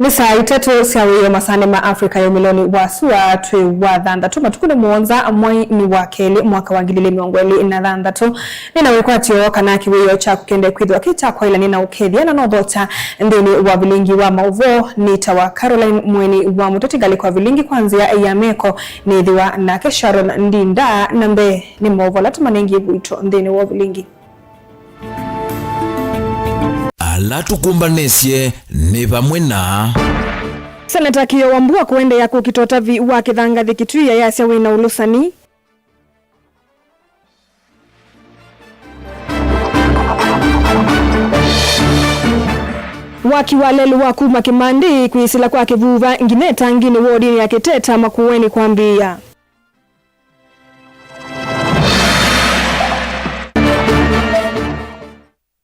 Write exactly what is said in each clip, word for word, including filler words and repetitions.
Nĩ saa itatũ sya wĩoo masaanĩ ma Africa ya ũmĩlonĩ wa sua twĩ wa thanthatũ, matukũ nĩ mũonza, mwai nĩ wa kelĩ, mwaka wa ngili ilĩ mĩongo ĩlĩ na thanthatũ. Nĩ na wĩkwatyo kana kĩwĩoo kyaku kĩendee kwĩthĩwa kĩ kya kwaĩlany'a na ũkethya na no thokya nthĩnĩ wa vilingi wa maũvoo. Nĩ ta wa Caroline Mweni wa Mũteti, ngalĩko ya vilingi kwa nzĩa ya meko nĩthĩwa nake Sharon Ndinda. Na mbee nĩ maũvoo ala tũmanengie vuito nthĩnĩ wa vilingi. Ala tũkũmbanĩsye nĩ vamwe na. Seneta Kĩoo Wambua kũendeea kũkita ũtavi wa kĩthangathĩ Kitui ayasya wĩna ũlũsani. Waki wa lelũ wa kuma Kĩmandĩ kwĩsĩla kwa Kĩvuva nginya ĩtangĩnĩ wodinĩ ya Kĩteta Makueni kwambĩĩa.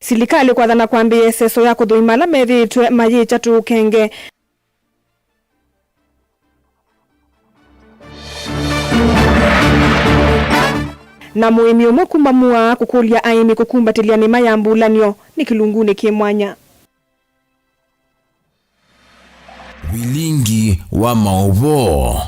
Silikalĩ kwathana kwambĩĩa ĩseso ya kũthũima ala methĩĩtwe mayĩkya tũũkenge. Na mũĩmi ũmwe kuma Mua kũkũlya aĩmi kũkumbatĩlya nĩma ya mbulan'yo nĩ kĩlungunĩ kĩ mwanya. Vilingi wa maũvoo.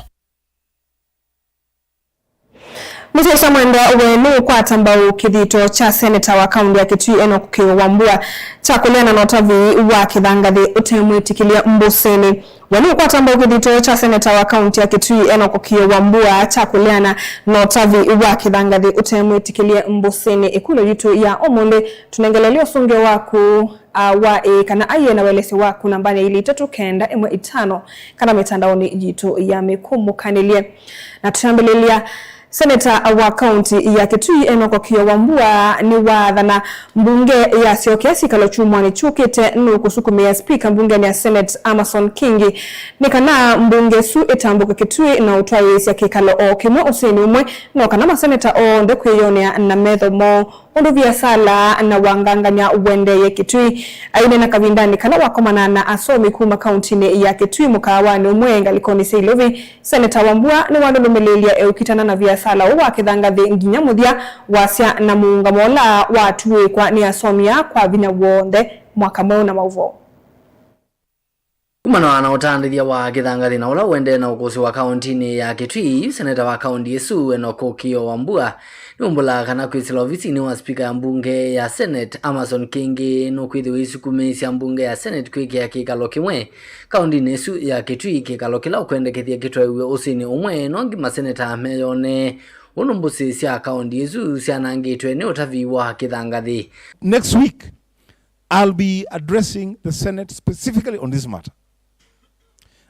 Mũsyaĩĩsya mwendwa, we nũũkwata mbau kĩthito kya seneta wa kaũntĩ ya Kitui Enock Kĩoo Wambua kya kũleana na ũtavi wa kĩthangathĩ ũte mwĩtĩkĩlye mbũsĩnĩ? We nũũkwata mbau kĩthito kya seneta wa kaũntĩ ya Kitui Enock Kĩoo Wambua kya kũleana na ũtavi wa kĩthangathĩ ũte mwĩtĩkĩlye mbũsĩnĩ? Ĩkũlyo yitũ ya ũmũnthĩ, tũnengelelye ũsũngĩo waku, a, wa ĩĩ kana aiee na welesyo waku nambanĩ ya ilĩ itatũ kenda ĩmwe itano kana mĩtandaonĩ yitũ ya mĩkũmũkanĩlye. Na tũyambĩlĩlya, seneta wa kaũntĩ ya Kitui Enock Kĩoo Wambua nĩwaathana mbunge yasyokea syĩkalo kyumwanĩ kyũkĩte nũkũsukumĩa spika mbungenĩ ya Senate Amason Kingi nĩ kana mbunge ĩsu ĩtambũke Kitui na ũtwaĩĩsya kĩkalo o kĩmwe ũsĩnĩ ũmwe, no kana maseneta onthe kwĩyonea na metho moo ũndũ viasala na wangangany'a ũendeeye Kitui. Aineena kavindanĩ kala wakomana na asomi kuma kaũntĩnĩ ya Kitui mũkaawanĩ ũmwe ngalĩkonĩ sya Ilovi, Seneta Wambua nĩwanũlũmĩlĩĩlye eũkitana na viasala ũũ wa kĩthangathĩ nginya mũthya, wasya na mũũngamo ũla watuĩkwa nĩ asomi aa kwa vinya w'onthe. Mwaka mweũ na maũvoo. Kumana na ũtandĩthya wa kĩthangathĩ na ũla ũendee na ũkũsĩwa kaũntĩnĩ ya Kitui, seneta wa kaũntĩ ĩsu, Enock Kĩoo Wambua, nĩwumbũlaa kana kwĩsĩla ovisinĩ wa spika ya mbunge ya Senate, Amason Kingi, nũkwĩthĩwa ĩsukumĩĩsya mbunge ya Senate kwĩkĩa kĩkalo kĩmwe kaũntĩnĩ ĩsu ya Kitui, kĩkalo kĩla ũkwendekethya kĩtwaĩw'e ũsĩnĩ ũmwe. No ngi maseneta meyonee ũndũ mbũsĩ sya kaũntĩ ĩsu syanangĩtwe nĩ ũtavi wa kĩthangathĩ. Next week, I'll be addressing the Senate specifically on this matter.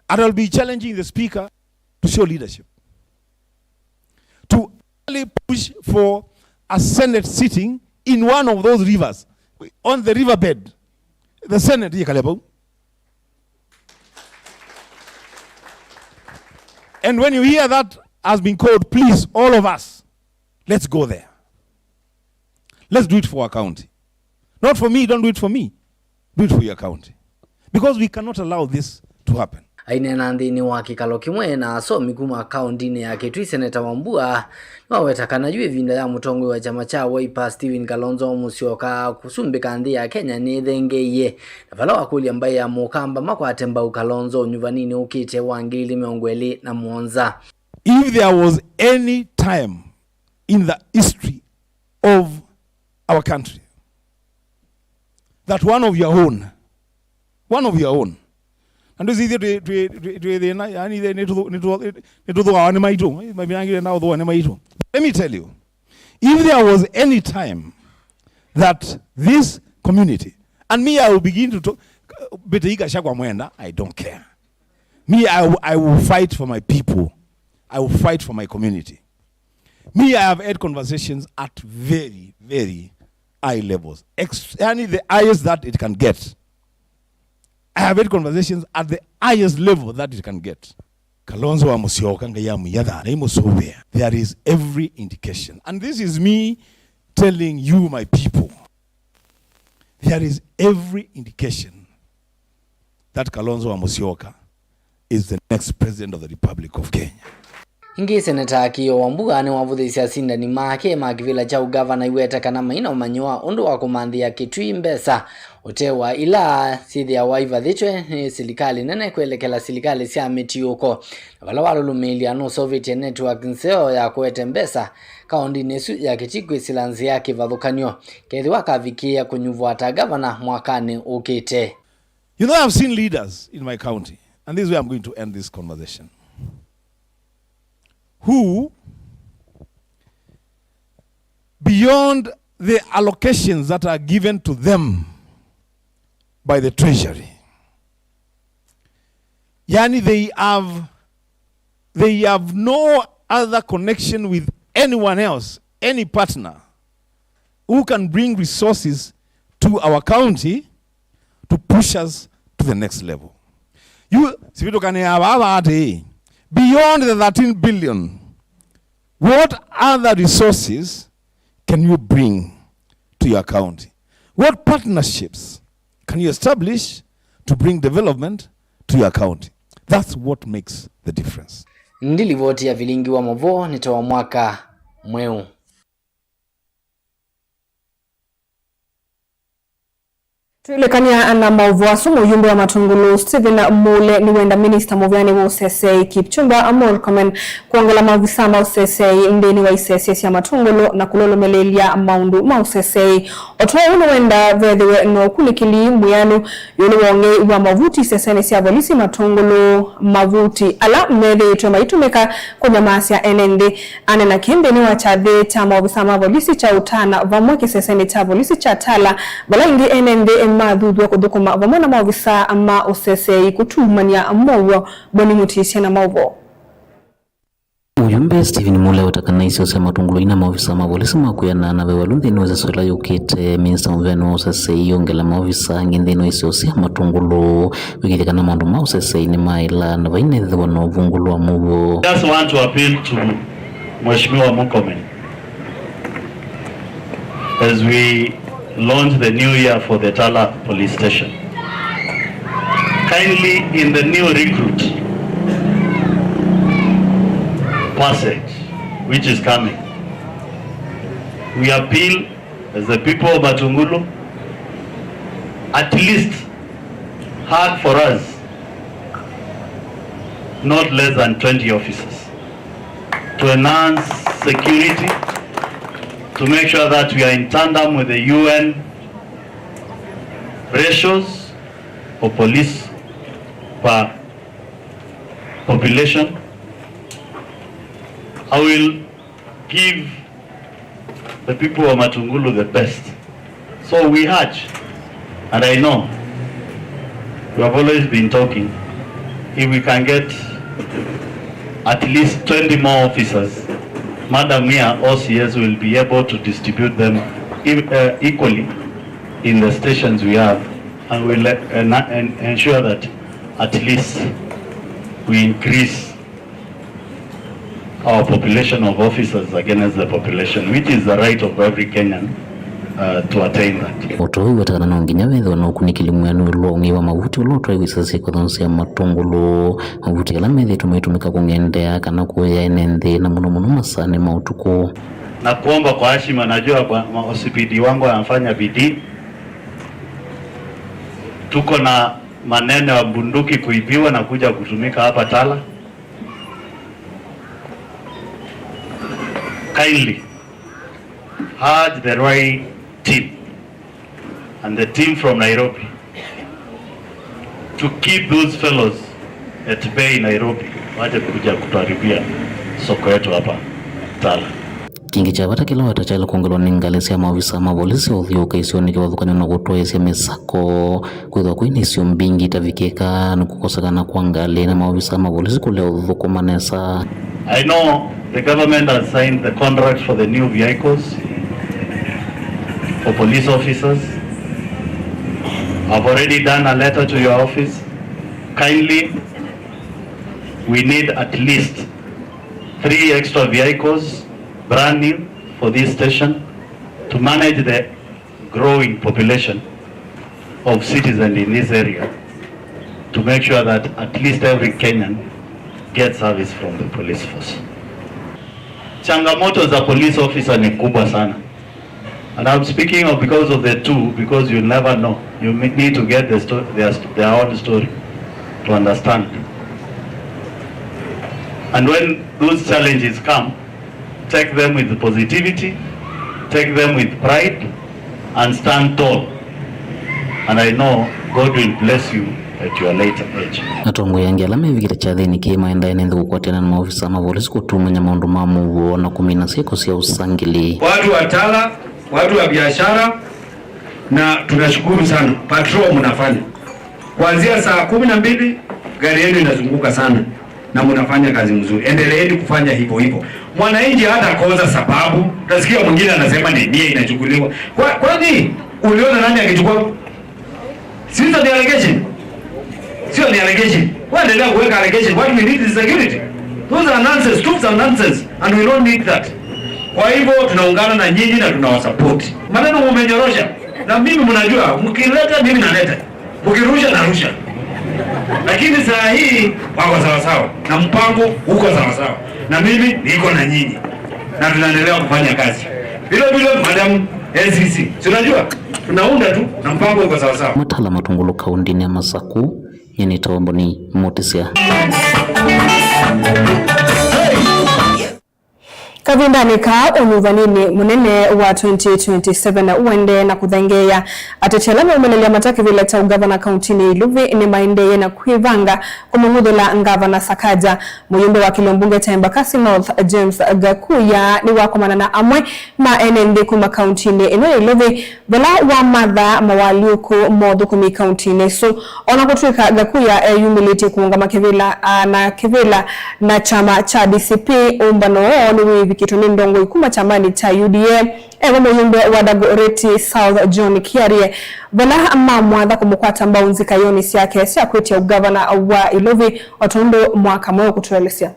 And I'll be challenging the Speaker to show leadership, to really push for a Senate sitting in one of those rivers, on the riverbed. The Senate yĩkale vau. And when you hear that has been called, please, all of us, let's go there. Let's do it for our county. Not for me, don't do it for me. Do it for your county. Because we cannot allow this to happen. Aineena nthĩnĩ wa kĩkalo kĩmwe na asomi kuma kaũntĩnĩ ya Kitui, Seneta Wambua nĩwaweta kana yu ĩvinda ya mũtongoi wa kyama kya Wiper, Stephen Kalonzo Musyoka, kũsumbĩka nthĩ ya Kenya nĩthengeeie, na vala wakũlya mbaĩ ya Mũkamba makwate mbau Kalonzo ũnyuvaninĩ ũkĩte wa ngili ilĩ mĩongo ĩlĩ na mũonza. If there was any time in the history of our country that one of your own, one of your own, na ndwĩsĩ ithyĩ twĩ, twĩ, twĩ, twĩ thĩna, yani ithyĩ nĩtũthũ-, nĩtũthũ-, nĩtũthũawa nĩ maitũ, mavinangire na ũthũa nĩ maitũ. Let me tell you, if there was any time that this community, and me, I will begin to talk, Betty Gachagua Mwenda, I don't care. Me, I, will- I will fight for my people. I will fight for my community. Me, I have had conversations at very, very high levels. Ex- yani the highest that it can get. I have had conversations at the highest level that it can get. Kalonzo wa Musyoka, Ngai amũyatha na imũsũvĩa. There is every indication. And this is me telling you, my people. There is every indication that Kalonzo wa Musyoka is the next president of the Republic of Kenya. Ĩngĩ, Seneta Kĩĩo Wambuga nĩwavũthĩĩsye asindani make ma kĩvĩla kya ũngavana iweta kana maina ũmanyi wa ũndũ wa kũmanthĩa Kĩtui mbesa ũte wa ila syĩthĩawa ivathĩtwe nĩ silikalĩ nene kwelekela silikalĩ sya mĩtiũko, na vala walũlũmĩĩlya nũseũvĩtye network nzeo ya kũete mbesa kaũndĩnĩ ĩsu ya Kĩtui kwĩsĩla nzĩa ya kĩvathũkany'o kethĩwa akavikĩĩa kũnyuvwa ta ngavana mwakanĩ ũkĩte. You know, I've seen leaders in my county, and this is where I'm going to end this conversation, who, beyond the allocations that are given to them by the treasury, yani, they have, they have no other connection with anyone else, any partner who can bring resources to our county to push us to the next level. You, sivitukanĩa vava ati, beyond the thirteen billion, what other resources can you bring to your county? What partnerships can you establish to bring development to your county? That's what makes the difference. Ndi livoti ya vilingi wa mavoo nĩ ta wa mwaka mweũ. Twĩlĩkanĩa na maũvoo asu, mũyumbe wa Matungulu Stephen Mule nĩwenda minista mũvĩanĩ wa ũseseĩ Kipchumba Murkomen kwongela maovisa ma ũseseĩ nthĩnĩ wa isese sya Matungulu na kũlũlũmĩlĩĩlya maũndũ ma ũseseĩ. O ta ũu nĩwenda vethĩwe na ũkunĩkĩli mwĩanu ĩũlũ wa ũng'ei wa mavuti isesenĩ sya volisi Matungulu, mavuti ala methĩĩtwe maitũmĩka kũnyamaasya ene nthĩ. Aneena kĩĩ nthĩnĩ wa kyathĩ kya maovisa ma volisi kya ũtana vamwe kĩsesenĩ kya volisi kya Tala, vala ĩngĩ ene nthĩ mathuthw'a kũthũkũma vamwe na maovisa ma ũseseĩ kũtumany'a mow'o. Boni Mũtisya na maũvoo. Mũyumbe Stephen Mule aweta kana isio sya Matungulu ina maovisa ma volisi ma kwĩanana ve walu nthĩnĩ wa ĩsesũ ĩla yũkĩte. Minista mũvĩanĩ wa ũseseĩ yongela maovisa angĩ nthĩnĩ wa isio sya Matungulu, wĩkĩthya kana maũndũ ma ũseseĩ nĩmaĩla na vainethĩwa na ũvungũlu wa mũuo. Just want to appeal to Mheshimiwa Murkomen as we launch the new year for the Tala Police Station. Kindly, in the new recruit passage which is coming, we appeal as the people of Matungulu, at least hire for us not less than twenty officers to enhance security, to make sure that we are in tandem with the U N ratios for police per population. I will give the people of Matungulu the best. So we urge, and I know we have always been talking, if we can get at least twenty more officers, Madam here, O C S, will be able to distribute them ev-, uh, equally in the stations we have, and will, uh, en-, en-, ensure that at least we increase our population of officers against the population, which is the right of every Kenyan, uh, to attain that. O ta ũu, wetangana no nginya vethĩwe na ũkunĩkĩli mwĩanu ĩũlũ wa ũng'ei wa mavuti ũla ũtwaĩwe isese ikothonĩ sya Matungulu, mavuti ala methĩĩtwe maitũmĩka kũng'endea kana kũea ene nthĩ, na mũno mũno masaanĩ ma ũtukũ. Na kuomba kwa heshima, najua kwa ma-, O C P D wangu wanafanya bidii. Tuko na maneno ya bunduki kuibiwa na kuja kutumika hapa Tala. Kindly urge the right team and the team from Nairobi to keep those fellows at bay Nairobi, wache kuja kutuharibia soko yetu hapa Tala. Kĩngĩ kya vata kĩla weta kyaĩle kwongelwa nĩ ngalĩ sya maovisa ma volisi ũthiũũka isionĩ kĩvathũkany'o na kũtwaĩĩsya mĩsako. Kwĩthwa kwĩ na isio mbingĩ itavikĩka nĩ kũkosekana kwa ngalĩ na maovisa ma volisi kũlea ũthũkũma nesa. I know the government has signed the contract for the new vehicles for police officers. I've already done a letter to your office. Kindly, we need at least three extra vehicles, brand new, for this station to manage the growing population of citizens in this area, to make sure that at least every Kenyan gets service from the police force. Changamoto za police officer ni kubwa sana. And I'm speaking of, because of the two, because you never know. You need to get the sto-, their, their own story to understand. And when those challenges come, take them with positivity, take them with pride, and stand tall. And I know God will bless you at your later age. Atongoi angĩ ala mevikĩte kyathĩnĩ kĩĩ maendae nĩ nthĩ kũkwatĩana na maofisa ma volisi kũtumanya maũndũ ma mũuo na kũmina syĩko sya ũsangĩli. Watu wa Tala, watu wa biashara, na tunashukuru sana. Patrol mnafanya. Kuanzia saa kumi na mbili, gari yenu inazunguka sana. Na mnafanya kazi mzuri. Endeleeni kufanya hivyo hivyo. Mwananchi hatakosa sababu. Utasikia mwingine anasema ni mia inachukuliwa. Kwa, kwani uliona nani akichukua? Si hizo ni allegation? Sio ni allegation. Waendelea kuweka allegation. What we need is security. Those are nonsense. Truths are nonsense. And we don't need that. Kwa hivyo tunaungana na nyinyi na tunawasupport. Maneno mumenyorosha. Na mimi mnajua, mkileta mimi naleta. Ukirusha narusha. Lakini saa hii wako sawa sawa. Na mpango uko sawa sawa. Na mimi niko na nyinyi. Na tunaendelea kufanya kazi. Vile vile, Madam A C C. Si unajua? Tunaunda tu na mpango uko sawa sawa. Matala matungulu kaundini ya Masaku, nyeni taomboni Mutisya. Kavindanĩ kaa ũnyuvaninĩ mũnene wa twenty twenty-seven ũendee na kũthengeea, ateti ala meũmĩlĩlya mata kĩvĩla kya ũngavana kauntinĩ ya Ilovi nĩmaendeeye na kwĩvanga kũmũng'uthũla Ngavana Sakaja. Mũyumbe wa kĩlio mbunge kya Embakasi North, James Gakuya, nĩwakomana na amwe ma ene nthĩ kuma kauntinĩ ĩno ya Ilovi vala wamatha mawalyũku ma ũthũkũmi kauntinĩ ĩsu. O na kũtw'ĩka Gakuya eyumĩlĩtye kũũngama kĩvĩla, a, na kĩvĩla na kyama kya D C P, ũmbano woo nĩwĩvikĩtwe nĩ ndongoi kuma kyamanĩ kya U D A, e vo mũyumbe wa Dagoretti South John Kiarie, vala mamwatha kũmũkwata mbau nzikaĩonĩ syake sya kwĩtya ũngavana wa Ilovi, o tondũ mwaka mweũ ũkũtũelesya.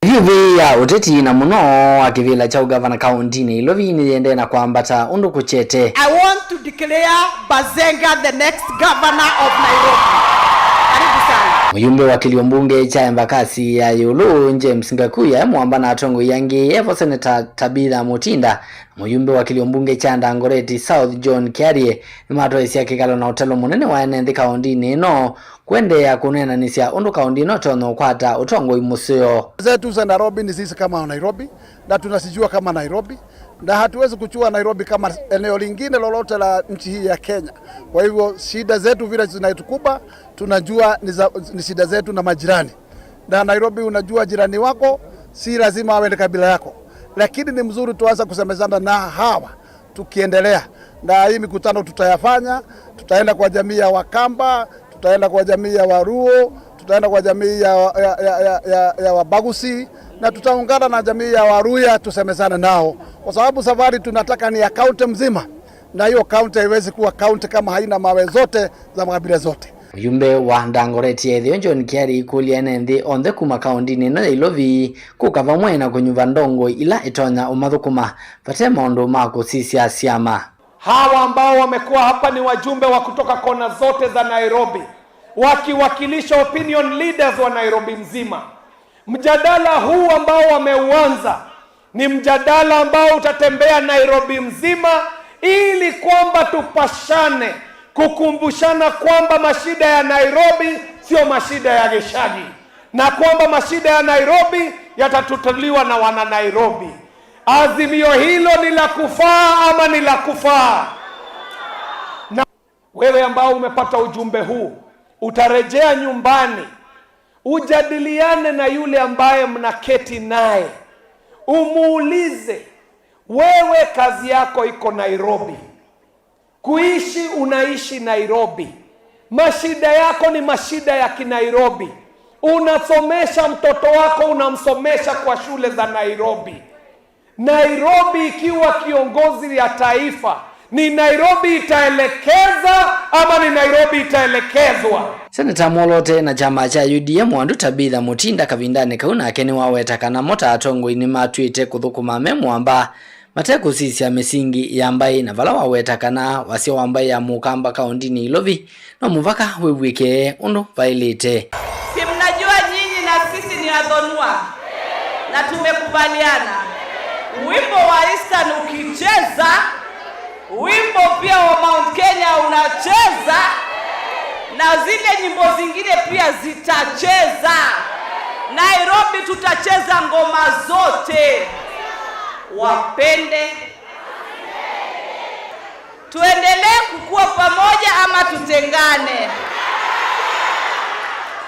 Ĩvyũvĩ ya ũteti na mũno wa kĩvĩla kya ũngavana kaũntinĩ Ilovi nĩyĩendee na kwambata ũndũ kũkyete. I want to declare Bazenga the next governor of Nairobi. Karibu sana. Mũyumbe wa kĩlio mbunge kya Embakasi ya ĩũlũ, James Gakuya, e mũamba na atongoi angĩ, e vo Seneta Tabitha Mutinda, na mũyumbe wa kĩlio mbunge kya Dagoretti South, John Kiarie, nĩmatwaĩsya kĩkalo na ũtalo mũnene wa ene nthĩ kaũntinĩ ĩno kũendeea kũneenanĩsya ũndũ kaũnti ĩno ĩtonya ũkwata ũtongoi mũseo. Zetu za Nairobi ni sisi kama Nairobi, na tunazijua kama Nairobi, na hatuwezi kuchua Nairobi kama eneo lingine lolote la nchi hii ya Kenya. Kwa hivyo, shida zetu vile zinatukumba, tunajua ni za, ni shida zetu na majirani. Na Nairobi, unajua jirani wako si lazima awe ni kabila yako, lakini ni mzuri tuanze kusemezana na hawa tukiendelea. Na hii mikutano tutayafanya, tutaenda kwa jamii ya Wakamba, tutaenda kwa jamii ya Waluo, tutaenda kwa jamii ya, ya, ya, ya, ya, ya Wabagusi, na tutaungana na jamii ya Waluhya tusemezane nao, kwa sababu safari tunataka ni ya kaunti mzima, na hiyo kaunti haiwezi kuwa kaunti kama haina mawe zote za makabila zote. Mũyumbe wa Dagoretti ya ĩtheo John Kiarie ĩkũlya ene nthĩ onthe kuma kaũntinĩ ĩno ya Ilovi kũka vamwe na kũnyuva ndongoi ila itonya ũmathũkũma vate maũndũ ma kũsisya syama. Hawa ambao wamekuwa hapa ni wajumbe wa kutoka kona zote za Nairobi, wakiwakilisha opinion leaders wa Nairobi mzima. Mjadala huu ambao wameuanza ni mjadala ambao utatembea Nairobi mzima, ili kwamba tupashane, kukumbushana kwamba mashida ya Nairobi sio mashida ya Gĩcagi, na kwamba mashida ya Nairobi yatatatuliwa na wana Nairobi. Azimio hilo ni la kufaa ama ni la kufaa? Na wewe ambao umepata ujumbe huu, utarejea nyumbani, ujadiliane na yule ambaye mnaketi naye, umuulize, "Wewe kazi yako iko Nairobi, kuishi unaishi Nairobi, mashida yako ni mashida ya Kinairobi, unasomesha mtoto wako, unamsomesha kwa shule za Nairobi." Nairobi ikiwa kiongozi ya taifa, ni Nairobi itaelekeza ama ni Nairobi itaelekezwa? Seneta mwoloote na kyama kya U D A Mwandu Tabitha Mutinda kavindanĩ kau nake nĩwaweta kana mo ta atongoi nĩmatw'ĩte kũthũkũma me mũamba mate kũsisya mĩsingi ya mbaĩ, na vala waweta kana wasya wa mbaĩ ya Mũkamba kaũntinĩ Ilovi no mũvaka wĩw'ĩke ũndũ vaĩlĩte. Si mnajua nyinyi na sisi ni Athonua? Na tumekubaliana, wimbo wa Eastern ukicheza, wimbo pia wa Mount Kenya unacheza, na zile nyimbo zingine pia zitacheza. Nairobi tutacheza ngoma zote. Wapende. Tuendelee kukua pamoja ama tutengane?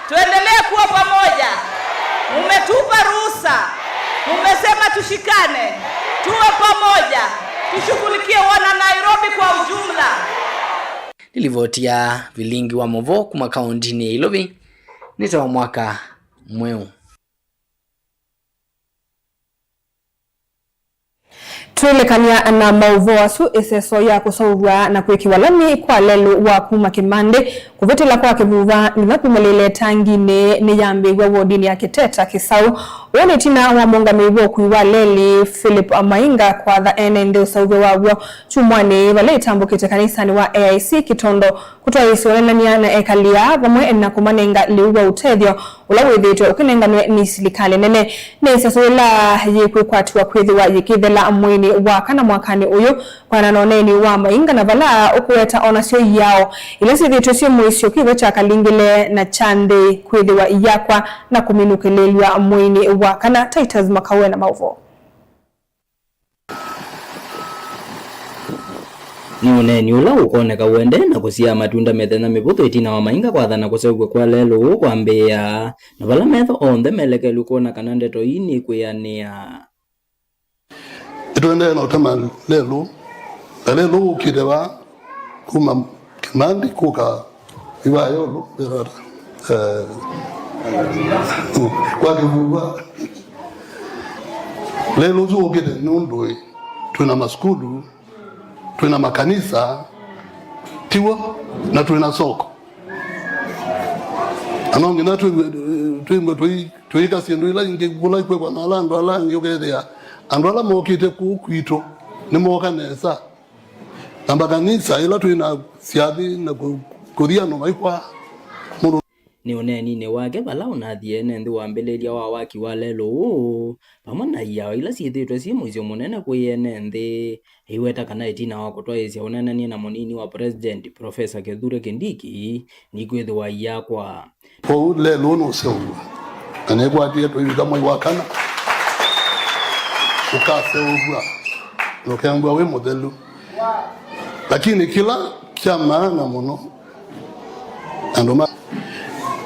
Tuendelee kuwa pamoja. Mumetupa ruhusa. Mumesema tushikane. Tuwe pamoja. Tushughulikie wana Nairobi kwa ujumla. Nĩ livoti ya Vilingi wa Mauvoo kuma kaũntinĩ ya Ilovi. Nĩ ta wa mwaka mweũ. Twĩlekany'a na maũvoo asu, ĩseso ya kũseũvw'a na kwĩkĩwa lami kwa lelũ wa kuma Kĩmandĩ kũvĩtĩla kwa Kĩvuva nginya kumĩlĩĩla ĩtanginĩ nĩyambĩĩw'a wodinĩ ya Kĩteta Kĩsaũ. Ũũ nĩ ĩtina wa mũũngamĩi wa ũkui wa lelĩ Philip Mainga kwatha ene nthĩ ũseũvyo waw'o kyumwanĩ vala ĩtambũkĩte kanisanĩ wa A I C Kĩtondo kũtwaĩĩsya ũneenany'a na ekali aa vamwe na kũmanenga lĩu wa ũtethyo ũla wĩthĩĩtwe ũkĩnenganwe nĩ silikalĩ nene. Nĩ ĩseso yĩla yĩkwĩkwatw'a kwĩthĩwa yĩkĩthela mweinĩ wa kana mwakanĩ ũyũ. Kwana na ũneeni wa Mainga na vala ũkũweta o nasyo iao ila syĩthĩĩtwe syĩ mũisyo kĩw'ũ kya Kalingile na kya nthĩ kwĩthĩwa iyakwa na kũminũkĩlĩĩlw'a mweinĩ wa kana. Titus Makaũ e na maũvoo. Nĩ ũneeni ũla ũkoneka ũendee na kũsyaa matunda mĩthenya mĩvũthũ ĩtina wa Mainga kwathana kũseũvw'a kwa lelũ ũũ kwambĩĩa, na vala metho onthe melekelw'e kwona kana ndeto ii nĩkwĩanĩa. Nĩtũendee na ũtema lelũ, na lelũ ũkĩte vaa kuma Kĩmandĩ kũka Ivayolo, eh, kwa Kĩvuva. Lelũ ũsu ũkĩte nũndũ ĩ, twĩna masukulu, twĩna makanisa, tiw'o, na twĩna soko. Na no nginya twĩw'e, twĩw'e tũi-, tũika syĩndũ ila ingĩ kũla ikwĩkwa na ala andũ ala angĩ, ũkethĩa andũ ala mokĩte kũu kwitũ nĩmooka nesa. Na makanisa ĩla twĩ na syathi na kũ-, kũthi andũ maikwaa mũndũ. Nĩ ũneeninĩ wake vala ũnathie ene nthĩ wambĩlĩlya wa waki wa lelũ ũũ, vamwe na iao ila syĩthĩĩtwe syĩ mũisyo mũnene kwĩ ene nthĩ, aiweta kana ĩtina wa kũtwaĩĩsya ũneenany'a na mũnini wa President, Professor Kithure Kindiki, nĩkwĩthĩwa iyakwa. Kwoou lelũ ũũ nũseũvw'a, na nĩkwatie tũivika mwei wa kana, ũkaseũvw'a na ũkembwa wĩ mũthelu. Lakini kĩla kya maana mũno, andũ ma,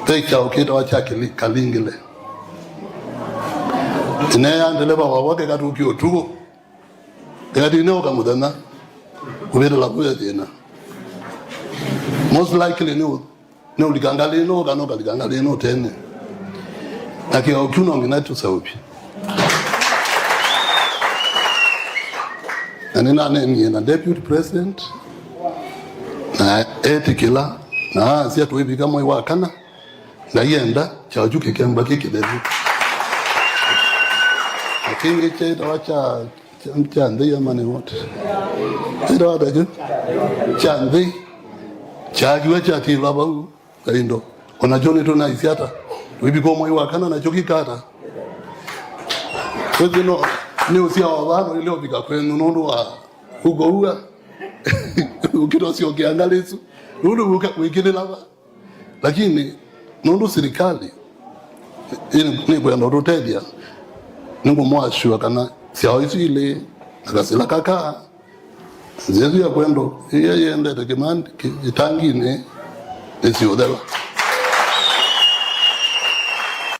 ve kyaũ kĩtawa kya Kĩli-, Kalingile. Ĩneea ndeleva wakwa kĩkatũkie ũtukũ, ĩkatine ũka mũthenya, kũvĩtĩla kũya thĩna. Most likely nĩ ũ-, nĩ ũlika ngalĩ ĩno kana ũkalika ngalĩ ĩno tene. Na kĩao kyu no nginya tũseũvye. Na nĩnaneenie na Deputy President, na etĩkĩla, na asya tũivika mwei wa kana, Ngai enda, kyaũ kyu kĩkemba kĩ kĩthelu. Na kĩngĩ kyaĩtawa kya Kya, kya nthĩ ama nĩ what? Ĩtawa ata kyu? Kya nthĩ. Kyakiwa kyatilwa vau kaindo. Onakyo nĩtũnaisye ata? Tũivika mwei wa kana nakyo kĩkata. Kwĩthĩ no, nĩ ũsyawa vano ile ũvika kwenyu nũndũ wa ũkoua. Ũkĩta ũsyokea ngalĩ isu. Nũndũ wĩkĩlĩla va. Lakini nũndũ silikalĩ ĩ-, nĩkwenda ũtũtethya, nĩngũmũasua kana syawa isu ilĩ na kasila kaka, nzĩa ĩsu ya kwenda ĩya yendete kĩmandĩ kĩ-, ĩtanginĩ nĩsiũthela.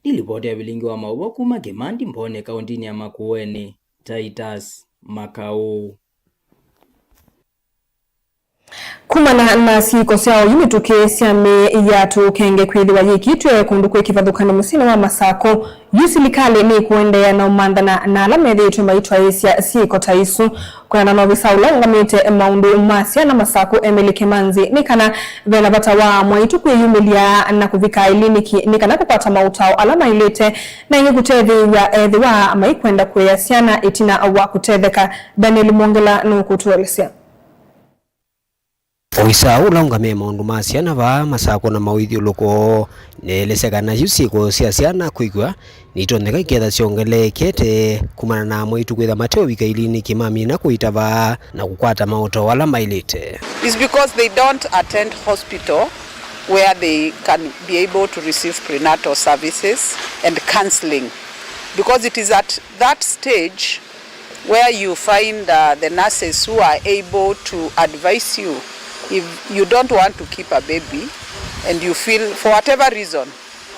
Nĩ livoti ya Vilingi wa Maũvoo kuma Kĩmandĩ Mbooni, kaũntinĩ ya Makueni, Titus Makaũ. Kumana na syĩko sya oyu mĩtũkĩ sya mĩĩ ya tũkenge kwĩthĩwa yĩkĩtwe kũndũ kwĩ kĩvathũkany'o mũsyĩnĩ wa Masakũ, yu silikalĩ nĩkũendeea na ũmanthana na ala methĩĩtwe maitwaĩĩsya syĩko ta isu. Kwĩanana na ovisa ũla ũngamĩte maũndũ ma syana Masakũ, Emily Kĩmanzi, nĩ kana ve na vata wa mwaitũ kwĩyumĩlya na kũvika iliniki nĩ kana kũkwata maũtao ala maĩlĩte, na ĩngĩ kũtetheew'a ethĩwa maikwenda kũea syana ĩtina wa kũtetheka. Daniel Mwongela nũkũtũelesya. Ovisaa ũla ũngamĩe maũndũ ma syana vaa Masakũ na mawĩthyũlũko nĩelesya kana yu syĩko sya syana kwĩkw'a nitonyeka iketha syongeleekete kumana na amwe aitũ kwĩtha mate ũvika iliniki mamina kũitava na kũkwata maũtao ala maĩlĩte. It's because they don't attend hospital where they can be able to receive prenatal services and counseling, because it is at that stage where you find, uh, the nurses who are able to advise you if you don't want to keep a baby and you feel, for whatever reason,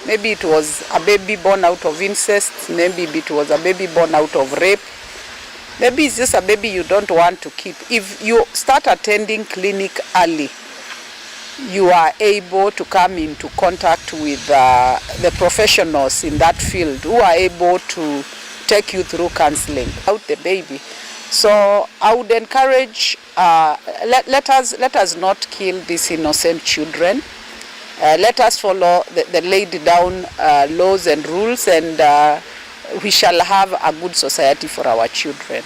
maybe it was a baby born out of incest, maybe it was a baby born out of rape, maybe it's just a baby you don't want to keep. If you start attending clinic early, you are able to come into contact with, uh, the professionals in that field who are able to take you through counseling out the baby. So I would encourage, uh, let, let us, let us not kill these innocent children. Uh, let us follow the, the laid down, uh, laws and rules, and, uh, we shall have a good society for our children.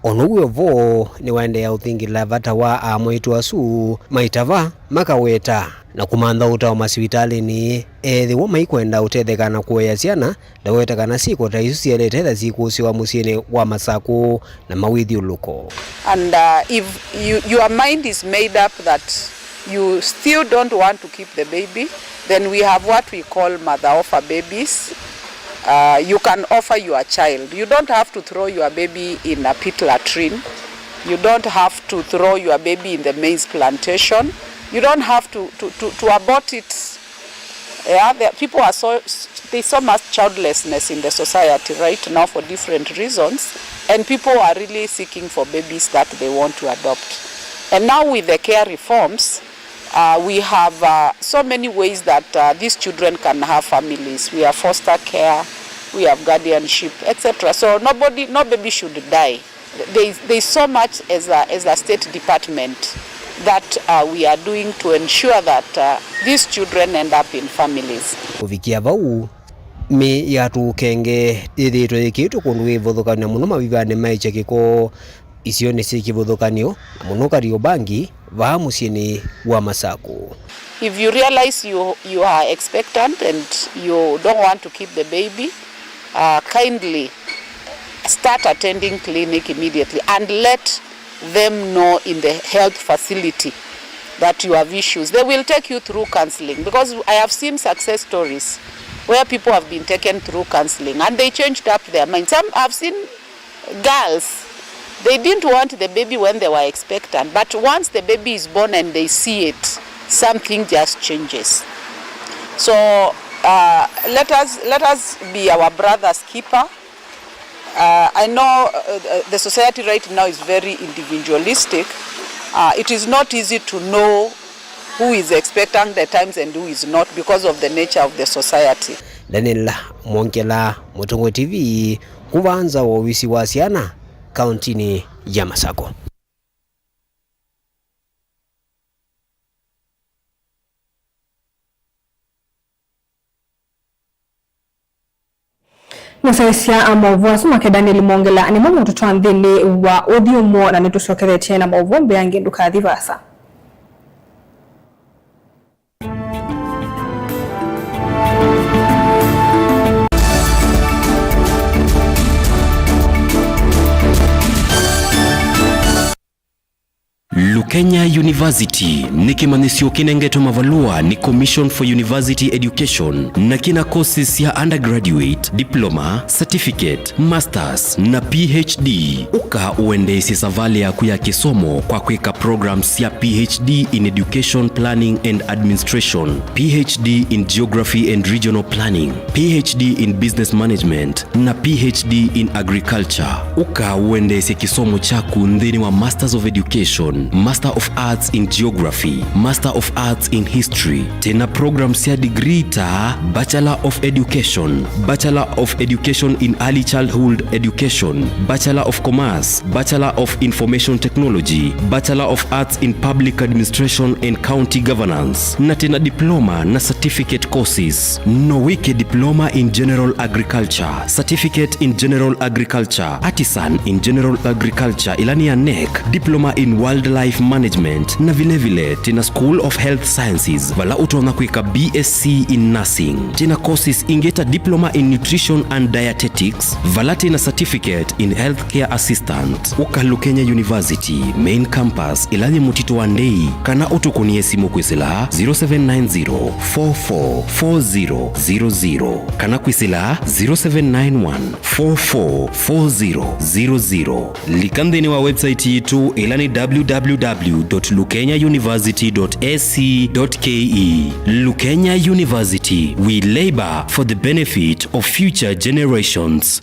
O na ũu wĩ o vo, nĩwaendeea ũthingĩla vata wa amwaitũ asu maitava, makaweta, na kũmantha ũtao masivitalĩnĩ ethĩwa maikwenda ũtetheka na kũea syana, ndaweta kana syĩko ta isu sielete etha syĩkũsĩwa mũsyĩnĩ wa Masakũ na mawĩthyũlũko. And, uh, if you, your mind is made up that you still don't want to keep the baby, then we have what we call mother offer babies. Uh, you can offer your child. You don't have to throw your baby in a pit latrine. You don't have to throw your baby in the maize plantation. You don't have to, to, to, to abort it. Yeah, there, people are so, there's so much childlessness in the society right now for different reasons, and people are really seeking for babies that they want to adopt. And now with the care reforms, uh, we have, uh, so many ways that, uh, these children can have families. We have foster care, we have guardianship, et cetera. So nobody, no baby should die. There is, there is so much as a, as a state department that, uh, we are doing to ensure that, uh, these children end up in families. Kũvikĩa vau, mĩĩ ya tũũkenge yĩthĩĩtwe yĩkĩĩtwe kũndũ wĩ ĩvathũkany'o mũno mavivanĩ maĩkya kĩko isionĩ syĩ kĩvathũkany'o, na mũno Kariobangi, vaa mũsyĩnĩ wa Masakũ. If you realize you, you are expectant and you don't want to keep the baby, uh, kindly start attending clinic immediately and let them know in the health facility that you have issues. They will take you through counseling, because I have seen success stories where people have been taken through counseling and they changed up their minds. Some, I've seen girls, they didn't want the baby when they were expectant, but once the baby is born and they see it, something just changes. So, uh, let us, let us be our brother's keeper. Uh, I know, uh, uh, the society right now is very individualistic. Uh, it is not easy to know who is expectant at times and who is not because of the nature of the society. Daniel Mwongela, Mũtongoi T V, kũvanza wa ovisi wa syana kauntinĩ ya Masakũ. Mũsyaĩĩsya a maũvoo asu make Daniel Mwongela nĩmo maũtũtwaa nthĩnĩ wa ũthyũmũo, na nĩtũsyokethetye na maũvoo mbeange, ndũkathi vaasa. Lukenya University nĩ kĩmanyĩsyo kĩnengetwe mavalũa nĩ Commission for University Education, na kĩna courses sya undergraduate, diploma, certificate, masters, na P H D. Ũka ũendeesye savalĩ yaku ya kĩsomo kwa kwĩka programs sya P H D in Education Planning and Administration, P H D in Geography and Regional Planning, P H D in Business Management, na P H D in Agriculture. Ũka ũendeesye kĩsomo kyaku nthĩnĩ wa Masters of Education, Master of Arts in Geography, Master of Arts in History. Twĩna program sya degree ta Bachelor of Education, Bachelor of Education in Early Childhood Education, Bachelor of Commerce, Bachelor of Information Technology, Bachelor of Arts in Public Administration and County Governance, na twĩna diploma na certificate courses. No wĩke diploma in general agriculture, certificate in general agriculture, artisan in general agriculture, ĩla nĩ ya nec, diploma in wildlife Management, na vile vile twĩna School of Health Sciences, vala ũtonya kwĩka B S C in Nursing. Twĩna courses ingĩ ta Diploma in Nutrition and Dietetics, vala twĩna Certificate in Healthcare Assistant. Ũka Lukenya University, Main Campus, ĩla yĩ Mũtitũ wa Ndei, kana ũtũkũnĩe simũ kwĩsĩla zero seven nine zero, four four four zero zero zero, kana kwĩsĩla zero seven nine one, four four four zero zero zero. Lika nthĩnĩ wa website yitũ, ĩla nĩ www dot lukenya university dot ac dot ke. Lukenya University, we labor for the benefit of future generations.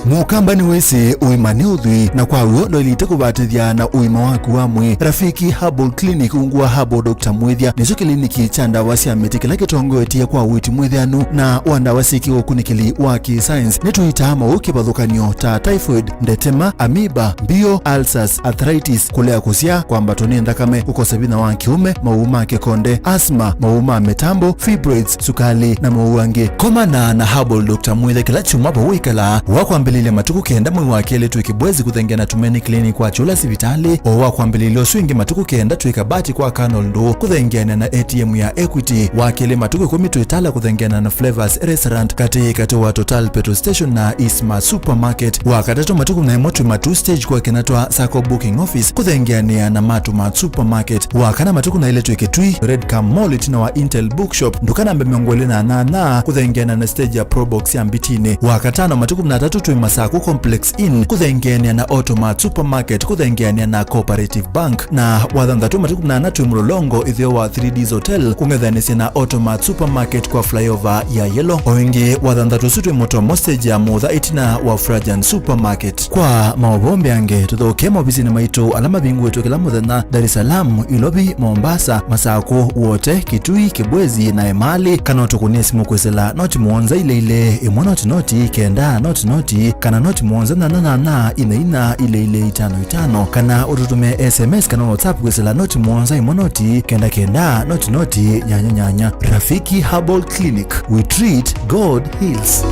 Mũkamba nĩwĩsĩ ũima nĩ ũthwii, na kwa w'o ndwaĩlĩte kũvatĩthya na ũima waku wa mwĩĩ. Rafiki Herbal Clinic ungu wa Herbal Doctor Mwĩthya nĩkyo kĩliniki kya ndawa sya mĩtĩ kĩla kĩtongoetye kwa ũiiti mwĩthĩanu na wa ndawa syĩ kĩũkunĩkĩli wa kĩ-science. Nĩtũitaa maũũ kĩvathũkany'o ta typhoid, ndetema, amoeba, mbio, ulcers, arthritis, kũlea kũsyaa, kwambatwa nĩ nthakame, kũkosa vinya wa kĩũme, maũũ ma kĩkonde, asthma, maũũ ma mĩtambo, fibroids, sukali, na maũũ angĩ. Komana na Herbal Doctor Mwĩthya kĩla kyumwa vau wĩkalaa. Wa kwambĩlĩlya matukũ kenda mwei wa kelĩ twĩ Kĩbwezi kũthengeana na Tumaini Clinic wa Kyũla sivitalĩ. O wa kwambĩlĩlya ũsu ĩngĩ matukũ kenda twĩ Kabati kwa Colonel Ndũũ kũthengeana na A T M ya Equity. Wa kelĩ matukũ ĩkũmi twĩ Tala kũthengeana na Flavors Restaurant katĩ katĩ wa Total Petrol Station na Eastmart Supermarket. Wa katatũ matukũ na ĩmwe twĩ Matuu Stage kwa Kinatwa Sacco Booking Office kũthengeanĩa na Matumart Supermarket. Wa kana matukũ na ĩlĩ twĩ Kitui, Red Cam Mall ĩtina wa Intel Bookshop, nduka namba mĩongo ĩlĩ na nyanya kũthengeana na stage ya Probox ya Mbitinĩ. Wa katano matukũ na atatũ twĩ Masaku Complex Inn kũthengeanĩa na Automart Supermarket kũthengeanĩa na Cooperative Bank. Na wa thanthatũ matukũ na ana twĩ Mlolongo ĩtheo wa three Ds Hotel kũng'ethanĩsya na Automart Supermarket kwa flyover ya Yellow. O ĩngĩ wa thanthatũ ũsu twĩ Mũtomo stage ya Mũtha ĩtina wa Frajan Supermarket. Kwa maũvoo mbeange, tũthokee maovisinĩ maitũ ala mavingũĩtwe kĩla mũthenya, Dar es Salaam, Ilovi, Mombasa, Masakũ, Wote, Kitui, Kibwezi, na Emali, kana ũtũkũnĩe simũ kwĩsĩla noti mũonza ilĩ ilĩ, ĩmwe noti noti, kenda noti noti, kana noti mũonza nyanya nyanya, ina ina, ilĩ ilĩ, itano itano, kana ũtũtũmĩe S M S kana WhatsApp kwĩsĩla noti mũonza ĩmwe noti, kenda kenda, noti noti, nyanya nyanya. Rafiki Herbal Clinic, we treat, God heals.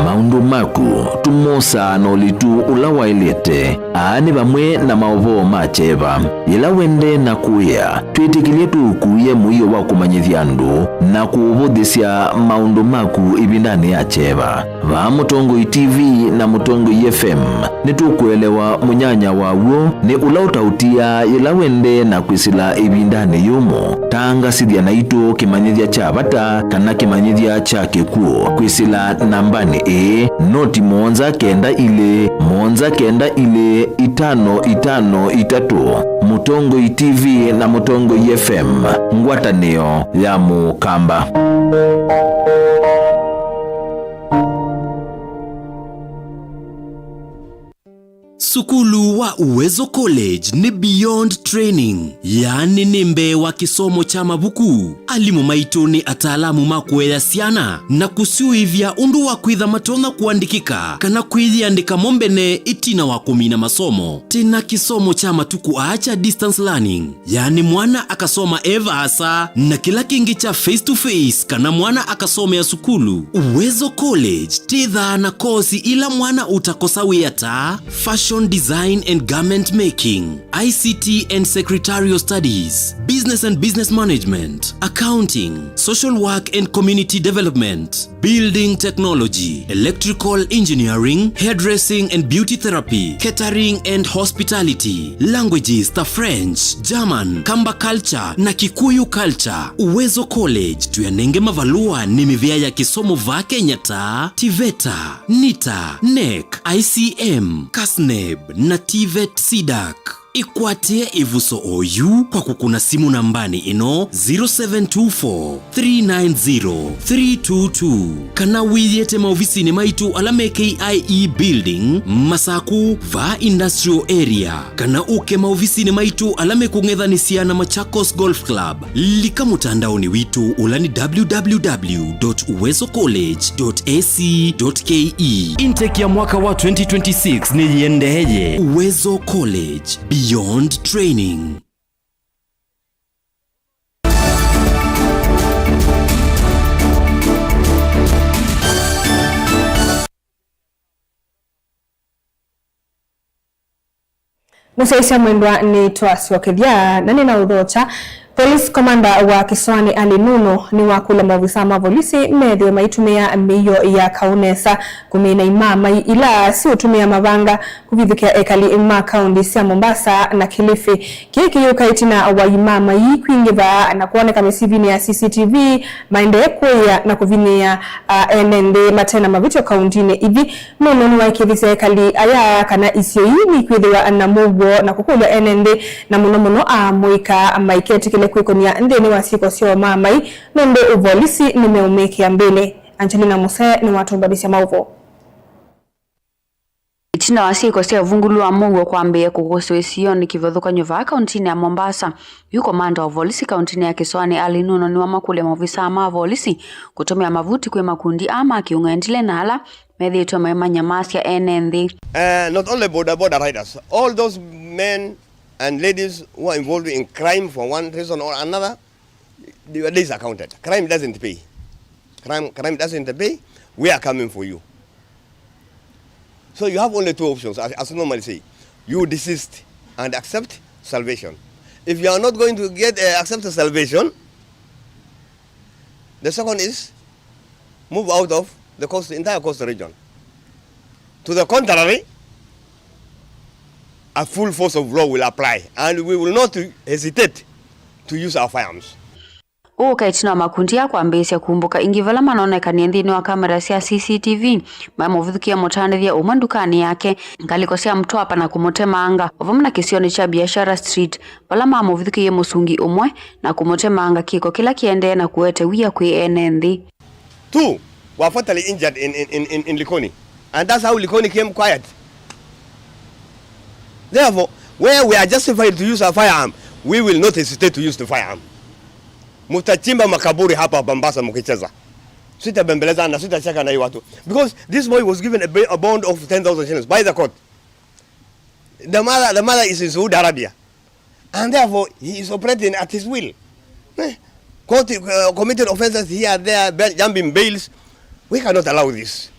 Maũndũ maku tũmosaa na ũlitu ũla waĩlĩte. Aa nĩ vamwe na maũvoo ma kyeva. Yĩla wendee na kũĩa, twĩtĩkĩlye tũũkuĩe mũio wa kũmanyĩthya andũ na kũũvũthĩsya maũndũ maku ĩvindanĩ ya kyeva. Vaa Mũtongoi T V na Mũtongoi F M, nĩtũkũelewa mũnyanya wa w'o nĩ ũla ũtaũtiaa yĩla wendee na kwĩsĩla ĩvindanĩ yũmũ. Tangasĩthya naitũ kĩmanyĩthya kya vata kana kĩmanyĩthya kya kĩkw'ũ kwĩsĩla nambanĩ ĩĩ, noti mũonza kenda ilĩ, mũonza kenda ilĩ, itano itano itatũ. Mũtongoi T V na Mũtongoi F M, ngwatanĩo ya Mũkamba. Sukulu wa Uwezo College nĩ beyond training, yaani nĩ mbee wa kĩsomo kya mavuku. Alimũ maitũ nĩ ataalamu ma kũea syana na kũsyũĩvya ũndũ wa kwĩtha matonya kũandĩkĩka kana kwĩyĩandĩka mo mbene ĩtina wa kũmina masomo. Twĩna kĩsomo kya matukũ aa kya distance learning, yaani mwana akasoma e vaasa, na kĩla kĩngĩ kya face to face kana mwana akasomea sukulu. Uwezo College twĩthaa na kosi ila mwana ũtakosa wĩa ta fashion design and garment making, I C T and secretarial studies, business and business management, accounting, social work and community development, building technology, electrical engineering, hairdressing and beauty therapy, catering and hospitality, languages ta French, German, Kamba culture na Kikuyu culture. Uwezo College tũyanenge mavalũa nĩ mĩvĩa ya kĩsomo vaa Kenya ta TVETA, NITA, NEC, I C M, KASNEB na TVET CDAC. Ĩkwatĩe ĩvuso oyu kwa kũkũna simũ nambanĩ ĩno, zero seven two four, three nine zero, three two two, kana wĩyĩte maovisinĩ maitũ ala me K I E Building, Masaku, vaa Industrial Area, kana ũke maovisinĩ maitũ ala mekũng'ethanĩsya na Machakos Golf Club. Lika mũtandaonĩ witũ ũla nĩ www dot uwezo college dot ac dot ke. Intake ya mwaka wa twenty twenty-six nĩyĩendeeye. Uwezo College, beyond training. Mũsyaĩĩsya mwendwa, nĩtwasyokethya na nĩnaũthokya. Police commander wa Kĩsoanĩ Ali Nuno nĩwakũlya maovisaa ma volisi methĩwe maitũmĩa mĩio ya kaũ nesa kũmina imamai ila siũtũmĩa mavanga kũvithũkĩa ekali ma kaũnti sya Mombasa na Kilifi. Kĩĩ kĩyũka ĩtina wa imamai kwingĩva na kwoneka mĩsivinĩ ya C C T V maendee kũĩa na kũvinyĩĩa, a, ene nthĩ mate na mavĩtyo kaũntinĩ ithi. Nuno nĩwaĩkĩĩthisye ekali aya kana isio ii nikwĩthĩwa na mũuo na kũkũlya ene nthĩ, na mũno mũno amũika, maiketĩkĩle kwĩkũnĩa nthĩnĩ wa syĩko sya ũmamai, nũndũ volisi nĩmeũmĩkĩa mbĩnĩ. Angelina Muse nĩwatũmbanĩsya maũvoo. Ĩtina wa syĩko sya ũvungũlu wa mũuo kwambĩĩa kũkũsĩwa isionĩ kĩvathũkany'o vaa kaũntinĩ ya Mombasa, yu komanda wa volisi kaũntinĩ ya Kĩsoanĩ Ali Nuno nĩwamakũlya maovisaa ma volisi kũtũmĩa mavuti kwĩ makundi aa ma kĩũng'endile na ala methĩĩtwe maimanyamaasya ene nthĩ. Uh, not only border, border riders, all those men and ladies who are involved in crime for one reason or another, your days are counted. Crime doesn't pay. Crime, crime doesn't pay. We are coming for you. So you have only two options, as, as I normally say. You desist and accept salvation. If you are not going to get, uh, accept salvation, the second is move out of the coast, entire coastal region. To the contrary, a full force of law will apply, and we will not hesitate to use our firearms. Ũũ ũka ĩtina wa makundi aa kwambĩĩsya kumbũka ĩngĩ vala manonekanie nthĩnĩ wa kamera sya C C T V maimũvithũkĩe mũtandĩthya ũmwe ndukanĩ yake, ngalĩko sya Mtwapa na kũmũtemanga, o vamwe na kĩsionĩ kya Biashara Street, vala mamũvithũkĩie mũsungi ũmwe na kũmũtemanga, kĩko kĩla kĩendee na kũete wia kwĩ ene nthĩ. Two were fatally injured in, in, in, in, in Likoni. And that's how Likoni came quiet. Therefore, where we are justified to use a firearm, we will not hesitate to use the firearm. Mutachimba makaburi hapa Mombasa mkicheza. Sitabembelezana, sitacheka na hii watu. Because this boy was given a ba-, a bond of ten thousand shillings by the court. The mother, the mother is in Saudi Arabia. And therefore, he is operating at his will. Eh? Court, uh, committed offenses here, there, bail, jumping bails. We cannot allow this.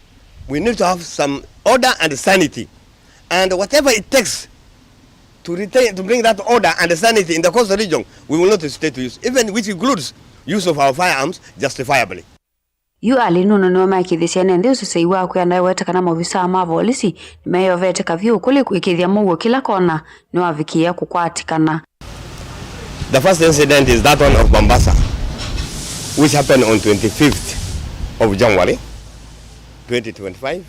We need to have some order and sanity. And whatever it takes to retain, to bring that order and sanity in the coastal region, we will not hesitate to use, even which includes use of our firearms justifiably. Yu Ali Nuno nĩwe maĩkĩĩthisye ene nthĩ ũseseĩ wa kwĩa na ewete kana maovisaa ma volisi nĩmeyovete kavyũ ũkũlĩ kũĩkĩĩthya mũuo kĩla kona nĩwavikĩĩa kũkwatĩkana. The first incident is that one of Mombasa, which happened on twenty-fifth of January twenty twenty-five,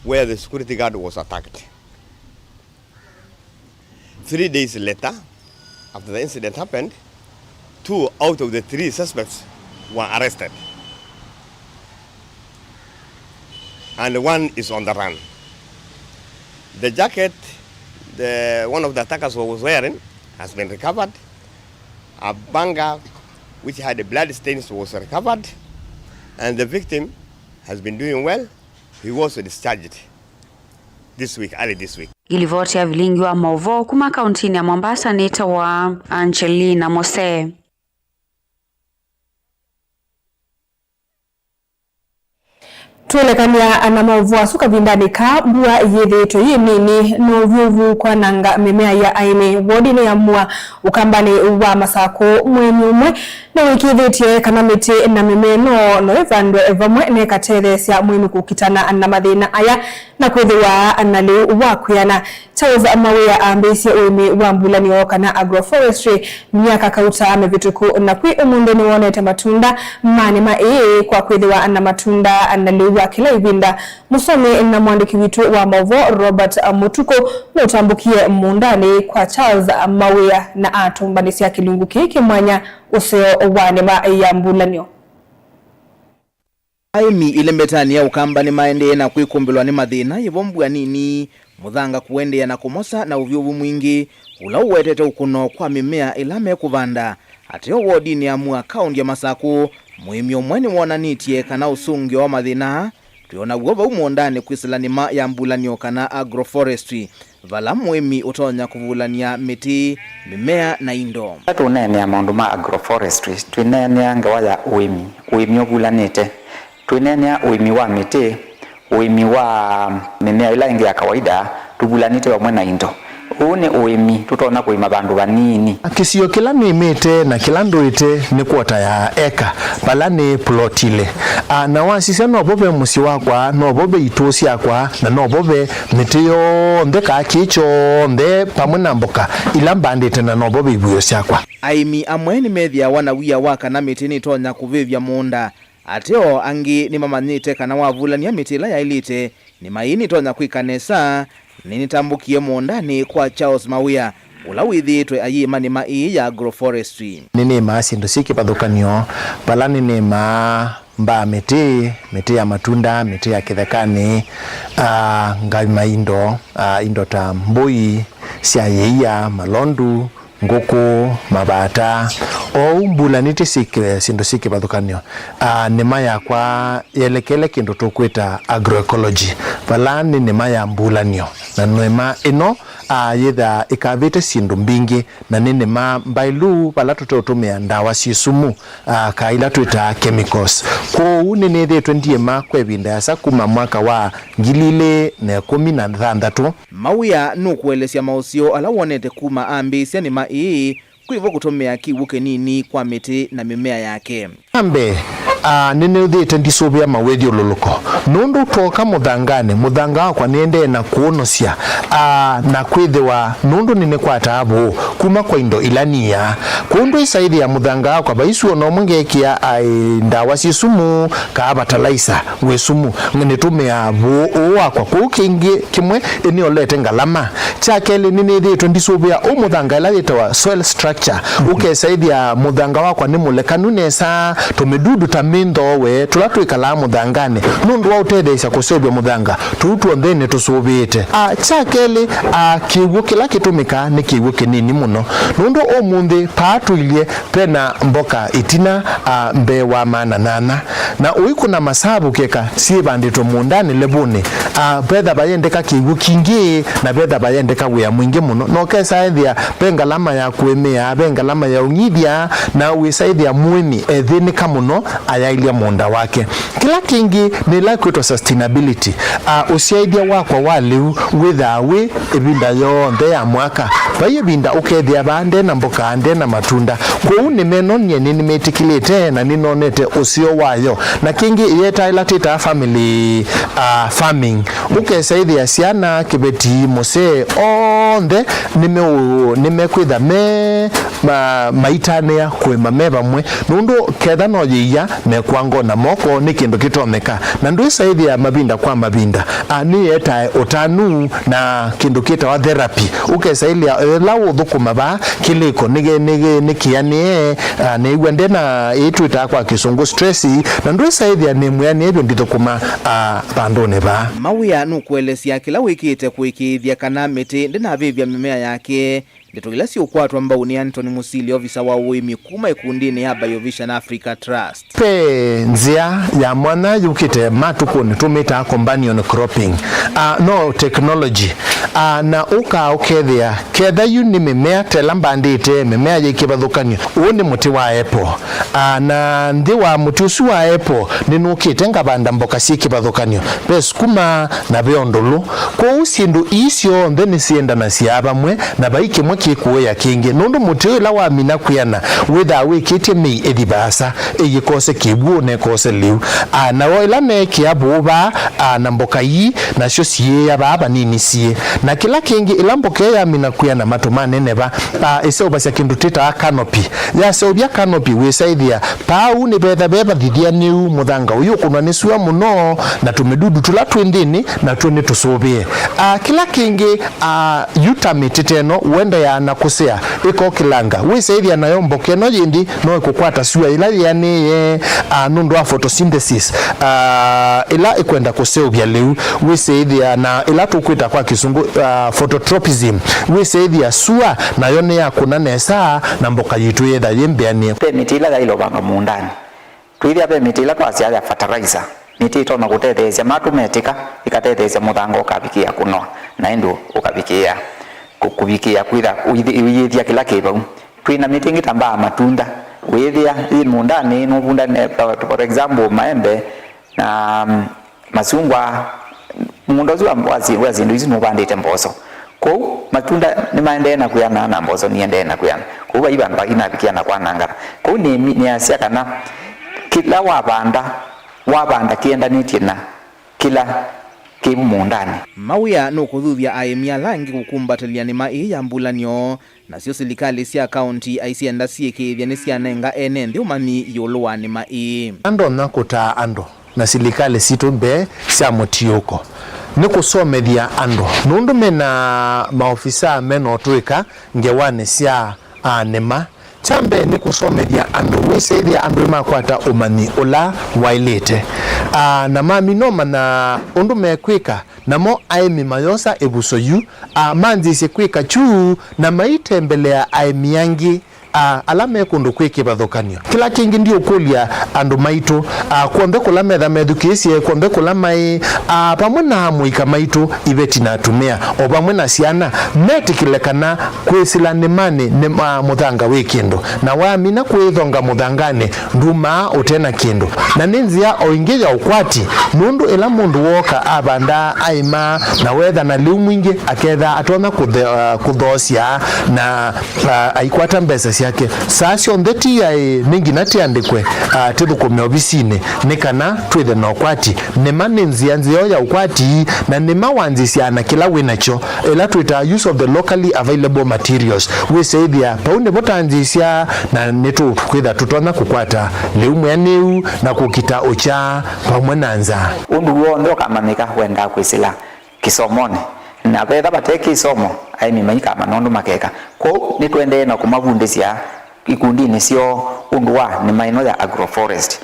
where the security guard was attacked. Three days later, after the incident happened, two out of the three suspects were arrested. And one is on the run. The jacket the, one of the attackers was wearing has been recovered. A banga which had blood stains was recovered. And the victim has been doing well. He was discharged this week, early this week. Ngilivoti ya vilingi wa maũvoo kuma kauntinĩ ya Mombasa nĩtawa Angelina Mose. Twĩlekany'a na maũvoo asu kavindanĩ kaa, mbua yĩthĩĩtwe yĩ nini na ũvyũvu kwananga mĩmea ya aĩmi wodinĩ ya Mua, ũkambanĩ wa Masakũ. Mũĩmi ũmwe nĩwĩkĩĩthĩtye kana mĩtĩ na mĩmea ĩno no ĩvandwe vamwe na ĩkatetheesya mũĩmi kũkitana na mathĩna aya na kwĩthĩwa na lĩu wa kwĩana. Charles Mawĩa ambĩĩsye ũĩmi wa mbulanĩo kana agroforestry myaka kauta mĩvĩtũku, na kwĩ ũmũnthĩ nĩwonete matunda ma nĩma ĩĩ kwa kwĩthĩwa na matunda na lĩu wa kĩla ĩvinda. Mũsomi na mũandĩki witũ wa maũvoo Robert Mũtukũ nũtambũkie mũũndanĩ kwa Charles Mawĩa na atũmbanĩsya kĩlungu kĩĩ kĩ mwanya ũseo wa nĩma ya mbulanĩo. Aĩmi ĩlembetanĩ ya Ũkamba nĩmaendee na kwĩkũmbĩlwa nĩ mathĩna ĩvo mbua nini, mũthanga kũendeea na kũmosa na ũvyũvu mwingĩ, ũla ũwetete ũkũno kwa mĩmea ĩla mekũvanda. Ateo wodinĩ ya Mua, kaũnti ya Masakũ, mũĩmi ũmwe nĩwonanĩtye kana ũsũngĩo wa mathĩna aa twĩ o naw'o vau mũũndanĩ kwĩsĩla nĩma ya mbulanĩo kana agroforestry, vala mũĩmi ũtonya kũvulany'a mĩtĩ, mĩmea na indo. Tũneenea maũndũ ma agroforestry, twĩneenea ngewa ya ũĩmi, ũĩmi ũvulanĩte. Twĩneenea ũĩmi wa mĩtĩ, ũĩmi wa mĩmea ĩla ĩngĩ ya kawaida, tũvulanĩte vamwe na indo. Ũũ nĩ ũĩmi tũtonya kũĩma vandũ vanini. Kĩsio kĩla nĩmĩte na kĩla ndũĩte nĩ kwota ya eka, vala nĩ puloti ilĩ. A, na wasisya novo ve mũsyĩ wakwa, novo ve itũũ syakwa, na novo ve mĩtĩ yonthe, kaa kĩĩ kyonthe, vamwe na mboka ila mbandĩte, na novo ve ivuĩo syakwa. Aĩmi amwe nĩmethĩawa na wia wa kana mĩtĩ nĩtonya kũvĩvya mũũnda. Ateo angĩ nĩmamanyĩte kana wavulany'a mĩtĩ ĩla yaĩlĩte, nĩma ĩĩ nĩtonya kwĩka nesa. Nĩnĩtambũkie mũũndanĩ kwa Charles Mawĩa, ũla wĩthĩĩtwe ayĩma nĩma ĩĩ ya agroforestry. Nĩnĩmaa syĩndũ syĩ kĩvathũkany'o, vala nĩnĩmaa mbaa mĩtĩ, mĩtĩ ya matunda, mĩtĩ ya kĩthekanĩ, a, ngaima indo, a, indo ta mbũi sya yĩia, malondu, ngũkũ, mavata. Oou mbulanĩtye syĩkĩe syĩndũ syĩ kĩvathũkany'o. A, nĩma yakwa yelekele kĩndũ tũkwĩta agroecology, vala nĩ nĩma ya mbulan'yo. Na nĩma ĩno, a, yĩthaa ĩkavĩte syĩndũ mbingĩ, na nĩ nĩma mbaĩlu vala tũteũtũmĩa ndawa syĩ sumu, a, kaa ila twĩtaa chemicals. Kwoou nĩnĩthĩĩtwe ndiĩma kwa ĩvinda yasa kuma mwaka wa ngili ilĩ na ĩkũmi na thanthatũ. Mawĩa nũkũelesya maũseo ala wonete kuma ambĩĩsya nĩma ĩĩ kwĩvo kũtũmĩa kĩw'ũ kĩnini kwa mĩtĩ na mĩmea yake. Ambe, a, nĩnĩũthĩĩte ndisũvĩa mawĩthyũlũlũko, nũndũ twoka mũthanganĩ, mũthanga wakwa nĩendee na kũũnosya, a, na kwĩthĩwa nũndũ nĩnĩkwataa vũũ kuma kwa indo ila niaa. Kwoou ndwĩsa ĩthĩa mũthanga wakwa vaisu o na ũmwe ngekĩa, aĩ, ndawa syĩ sumu kaa vatalaisa wĩ sumu, nĩtũmĩaa vũũ ũũ wakwa. Kwoou kĩngĩ kĩmwe ĩnĩolete ngalama. Kya kelĩ, nĩnĩthĩĩtwe ndisũvĩa ũ mũthanga ĩla yĩtawa soil structure. Ũkesa ĩthĩa mũthanga wakwa nĩ mũlekanu nesa, tũmĩdudu ta mĩnthoowe tũla twĩkalaa mũthanganĩ nũndũ wa ũtetheesya kũseũvya mũthanga, tũu tw'onthe nĩtũsũvĩĩte. A, kya kelĩ, a, kĩw'ũ kĩla kĩtũmĩkaa nĩ kĩw'ũ kĩnini mũno, nũndũ ũmũnthĩ paa tũilye vena mboka ĩtina, a, mbee wa maana nana. Na ũikũna masavu keka syĩvandĩtwe mũũndanĩ levũnĩ, a, vetha vayendeka kĩw'ũ kingĩ, na vetha vayendeka wĩa mwingĩ mũno. Na ũkesa ethĩa ve ngalama ya kũĩmĩa, ve ngalama ya ũng'ithya, na wĩsa ethĩa mũĩmi ethĩnĩka mũno ayaĩlya mũũnda wake. Kĩla kĩngĩ nĩ ĩla kwĩtwa sustainability. A, ũsyaĩthya wakwa wa lĩu wĩthaa wĩ ĩvinda yonthe ya mwaka. Vai ĩvinda ũkethĩa vaa nde na mboka, nde na matunda. Kwoou nĩmenonie nĩnĩmĩtĩkĩlĩte na nĩnonete ũseo wayo. Na kĩngĩ ĩyeta ĩla twĩtaa family, ah, farming. Ũkesa ĩthĩa syana, kĩveti, mũsee, onthe nĩmeũ-, nĩmekwĩtha me ma-, maitanĩa kũĩma me vamwe, nũndũ ketha no yĩia, mekwangona moko nĩ kĩndũ kĩtonyeka. Na ndwĩsa ĩthĩa mavinda kwa mavinda, a, nĩyetae ũtanu na kĩndũ kĩtawa therapy. Ũkesa ĩlĩa ĩla ũthũkũma vaa kĩlĩko nĩ, nĩ, nĩ kĩanĩe, a, nĩw'a nde na ĩĩ twĩtaa kwa kĩsũngũ stress, na ndwĩsa ĩthĩa nĩ mwĩanĩe vyũ ndithũkũma, a, vandũnĩ vaa. Mawĩa nũkũelesya kĩla wĩkĩte kũĩkĩĩthya kana mĩtĩ ndĩnavĩvya mĩmea yake. Ndeto ila siũkwatwa mbau nĩ Anthony Mũsili, ovisa wa ũĩmi kuma ĩkundinĩ ya Biovision Africa Trust. Ve nzĩa ya mwanya yũkĩte matukũnĩ tũmĩtaa companion cropping. Ah, no technology. Ah, na ũkaa ũkethĩa ketha yu nĩ mĩmea tela mbandĩte mĩmea yĩ kĩvathũkany'o. Ũũ nĩ mũtĩ wa apple. Ah, na nthĩ wa mũtĩ ũsu wa apple nĩnũkĩte ngavanda mboka syĩ kĩvathũkany'o. Ve sukuma na ve ũndũlũ. Kwoou syĩndũ ii syonthe nĩsiendanasyaa vamwe, na vai kĩmwe kĩkũĩa kĩngĩ, nũndũ mũtĩ ũyũ ĩla wamina kwĩana wĩthaa wĩkĩtye mĩi ĩthi vaasa, ĩyĩkose kĩw'ũ na ĩkose lĩu. A, na o ĩla neekĩa vũũ vaa, a, na mboka ii nasyo siĩĩa vaa vanini siĩ. Na kĩla kĩngĩ, ĩla mboka ĩyo yamina kwĩana matũ maneneva, a, ĩseũvasya kĩndũ twĩtaa canopy. Yaseũvya canopy, wĩsaĩthĩa paa ũu nĩvetha ve vathithianĩu, mũthanga ũyũkũnwa nĩ sua mũno, na tũmĩdudu tũla twĩ nthĩnĩ natw'o nĩtũsũvĩe. A, kĩla kĩngĩ, a, yu ta mĩtĩ teno ũendeaa na kũsea ĩkokĩlanga, wĩsaĩthĩa nayo mboka ĩno yĩndĩ no ĩkũkwata sua ĩla yĩanĩĩe, a, nũndũ wa photosynthesis, a, ĩla ĩkwenda kũseũvya lĩu, wĩsaĩthĩa na ĩla tũkwĩta kwa kĩsũngũ, a, phototropism, wĩsaĩthĩa sua nayo nĩyakũna nesa na mboka yitũ yĩetha yĩ mbĩanĩe. Ve mĩtĩ ĩla yaĩle ũvandwa mũũndanĩ. Twĩthĩa ve mĩtĩ ĩla twasyaa ya fertilizer, mĩtĩ ĩtonya kũtetheesya matũ metĩka, ĩkatetheesya mũthanga ũkavikĩĩa kũnoa, na ĩndĩ ũkavikĩĩa kũ-, kũvikĩĩa kwĩtha ũithi-, ũiyĩthya kĩla kĩ vau. Twĩ na mĩtĩ ĩngĩ ta mbaa matunda, wĩthĩa yĩ mũũndanĩ, nũvunda ne-, for example, maembe na, mm, masungwa, mũũnda ũsu wa, wa si-, wa syĩndũ isu nũvandĩte mboso. Kwoou matunda nĩmaendee na kwĩana na mboso niendee na kwĩana. Kwoou vai vandũ vangĩ navikia na kwanangana. Kwoou nĩ, nĩasya kana kĩla wavanda, wavanda kĩendanĩtye na kĩla kĩ vu mũũndanĩ. Mawĩa nũkũthuthya aĩmi ala angĩ kũkumbatĩlya nĩma ĩĩ ya mbulanyo, nasyo silikalĩ sya kaũnti aisyenda syĩkĩĩthya nĩsyanenga ene nthĩ ũmanyi ĩũlũ wa nĩma ĩĩ. Ndonya kũtaa andũ na silikalĩ sitũ mbee sya mũtiũko nĩ kũsomethya andũ, nũndũ mena maovisaa mena ũtũĩka ngewanĩ sya a nĩma. Kya mbee nĩ kũsomethya andũ, wĩsĩthya andũ nĩmakwata ũmanyi ũla waĩlĩte, a, na mamina ũmanya ũndũ mekwĩka, namo aĩmi mayosa ĩvuso yu, a, manzĩsye kwĩka kyu na maitembelea aĩmi angĩ, a, ala me kũndũ kwĩ kĩvathũkany'o. Kĩla kĩngĩ ndiũkũlya andũ maitũ, a, kw'onthe kũla metha methukĩĩsye, kw'onthe kũla maĩ, a, vamwe na amũika maitũ, iveti na atumĩa, o vamwe na syana, metĩkĩle kana kwĩsĩla nĩmanĩ nĩ, a, mũthanga wĩ kĩndũ, na wamina kwĩthonga mũthanganĩ, ndumaa ũte na kĩndũ. Na nĩ nzĩa o ĩngĩ ya ũkwati, nũndũ ĩla mũndũ wooka avanda, aĩma, na wetha na lĩu mwingĩ, aketha atonya kũthe-, a, kũthoosya na a, aikwata mbesa syake. Saa syonthe ti yaĩ nĩ nginya tĩandĩkwe, a, tĩthũkũme ovisinĩ nĩ kana twĩthe na ũkwati. Nĩma nĩ nzĩa nzeo ya ũkwati, na nĩma wanzĩsyaa na kĩla wĩ nakyo, ĩla twĩtaa use of the locally available materials. Wĩsĩthya vau nĩvo tanzĩsya, na nĩtũkwĩtha tũtonya kũkwata lĩu mwĩanĩu na kũkita ũkya vamwe na nzaa. Ũndũ w'onthe ũkamanyĩka wendaa kwĩsĩla kĩsomonĩ, na vetha vate kĩsomo, aĩmi maikamanya ũndũ makeka. Kwoou nĩtũendee na kũmavundĩsya ikundinĩ syoo ũndũ wa nĩma ĩno ya agroforest,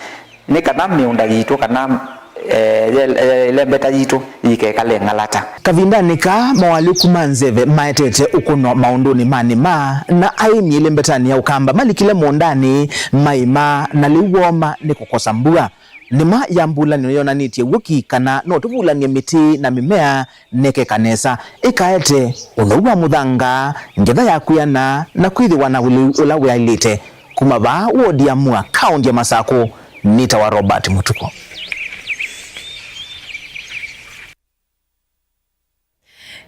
nĩ kana mĩũnda yitũ kana, eh, ye-, ye-, ĩlembeta yitũ yĩkekale ĩng'alata. Kavindanĩ kaa, mawalĩku ma nzeve maetete ũkũno maũndũnĩ ma nĩma, na aĩmi ĩlembetanĩ ya Ũkamba malikile mũũndanĩ maĩma, na lĩu woma nĩ kũkosa mbua. Nĩma ya mbula nĩyo yonanĩtye w'o ki kana no tũvulany'e mĩtĩ na mĩmea nekeka nesa, ĩkaete ũtheu wa mũthanga, ngetha ya kwĩana, na kwĩthĩwa na ũlĩu ũla wĩaĩlĩte. Kuma vaa wodi ya Mua, kaũnti ya Masakũ, nĩtawa Robert Mũtuku.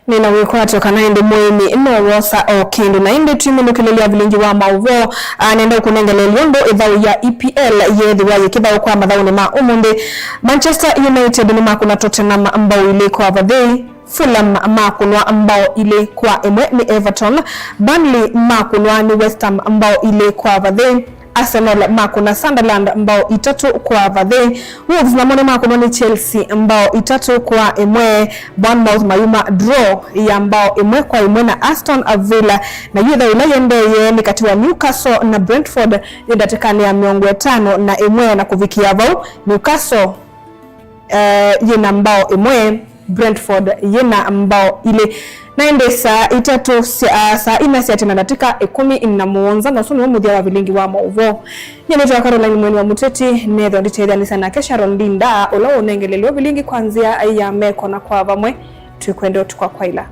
Nĩna wĩkwatyo kana ĩndĩ mũĩmi no wosa o kĩndũ. Na ĩndĩ twĩminũkĩlĩlya vilingi wa maũvoo, a, nenda ũkũnengeleelya ũndũ ĩthaũ ya E P L yeethĩwa yĩkĩthaũkwa mathaũnĩ ma ũmũnthĩ. Manchester United nĩmakũna Tottenham mbao ilĩ kwa vathei. Fulham makũnwa mbao ilĩ kwa ĩmwe nĩ Everton. Burnley makũnwa nĩ West Ham mbao ilĩ kwa vathei. Arsenal makũna Sunderland mbao itatũ kwa vathei. Wolves namo nĩmakũnwa nĩ Chelsea mbao itatũ kwa ĩmwe. Bournemouth mayuma draw ya mbao ĩmwe kwa ĩmwe na Aston Villa, na yu ĩthaũ ĩla yĩendeeye nĩ katĩ wa Newcastle na Brentford yĩ ndatĩkanĩ ya mĩongo ĩtano na ĩmwe, na kũvikĩa vau Newcastle, eh, yĩ na mbao ĩmwe, Brentford yĩ na mbao ilĩ. Na ĩndĩ saa itatũ sya, ah, saa ina sya tene na ndatĩka ĩkũmi na mũonza, na ũsu nĩw'o mũthya wa vilingi wa maũvoo. Nyie nĩtawa Caroline Mweni wa Mũteti, nethĩwa nditetheanĩsya nake Sharon Linda, ũla ũnengelelwe vilingi kwa nzĩa ya meko na kwa vamwe. Twĩkwenda ũtukũ wa kwaĩla.